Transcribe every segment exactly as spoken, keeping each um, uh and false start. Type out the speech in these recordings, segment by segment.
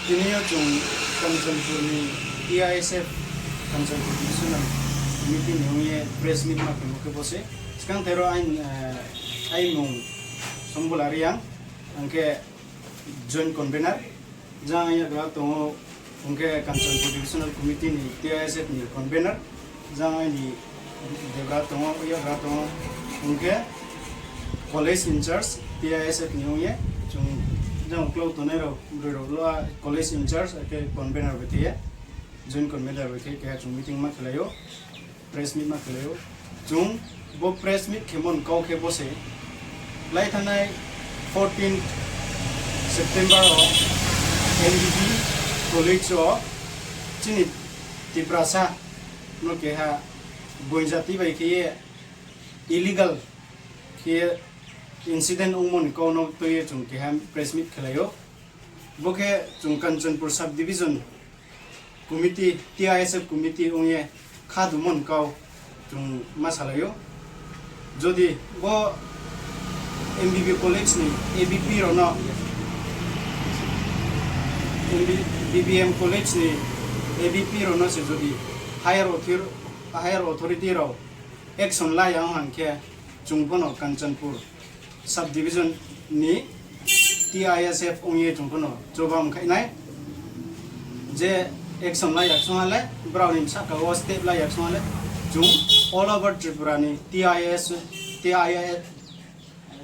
Tini o chwng Kanchanpur ni T I S F, Kanchanpur Divisional Committee ni wngye press meet ma khemo khe bo se. Swkang tero ain, eh, aimung Sombula Riang, angkhe joint convener. Jang yagra tongo, hwnkhe Kanchanpur Divisional Committee ni T I S F ni convener. Jang aini debra tongo, yagra tongo, hwnkhe college in charge T I S F ni wngye. Chwng jang uklok tonai rok, bwrwi rok lo a college in charge, ake convener bai khe, joint convener bai khe, keha chwng meeting ma khlaio. Press meet ma khlaio. Chwng bo press meet khemon kau khe bo se, lai thanai fourteen September o M B B college o chini Tiprasa no keha boinjati bai khe illegal khe incident wngmoni kau no twiwi chwng keha press meet khlaio. Bo khe chwng Kanchanpur Sub Division Committee, T I S F Committee wngye kha dumon kau chwng ma salaio. Jodi bo M B B College ni A B P rokno, M B, B B M College ni A B P rokno se jodi higher author-, higher authority rok action laya wng khe chwng bono Kanchanpur Sub Division ni T I S F wngye chwng phano chobam khainai. Je action laiyak songale, borokni saka o step laiyak songale, chwng all over Tripura ni T I S, T I S,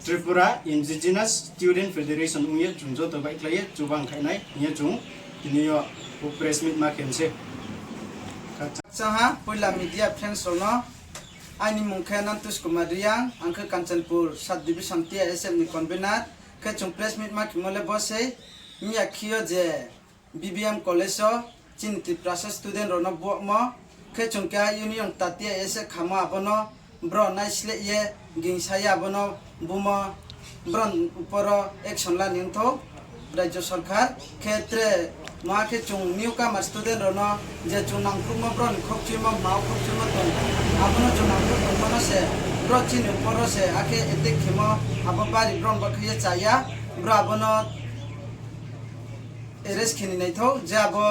Tripura Indigenous Student Federation wngye chwng joto bai khlaiye chobam khainai hwnye chwng tini o press meet ma khense. Saha puila media friends rokno. Aini mung khe Nantush Kumar Riang, ang khe Kanchanpur Sub Division T I S F ni convener, khe chwng press meet ma khimole bo sei, miya khio je B B M college o chini Tiprasa student rokno buakmo, khe chwng keha union ta T I S F khamo abono bro naisleh ye gingsa ye abono bumo, bro uporo action lani wngthok. Rajya Sarkar khe tre ma khe chwng newcomer student rokno je chwng nangkukma borokni khokchwimo, mao khokchwimo tong, abono chwng nangkuk tongmano se borok chini uporo se akhe attack khemo, abo bari borok bo khe chaya, borok abono arrest khini naithok je abo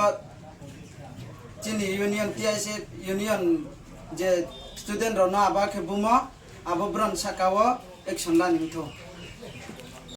chini union T I S F union je student rokno abo khe bumo, abo borok saka o action lani wngthok.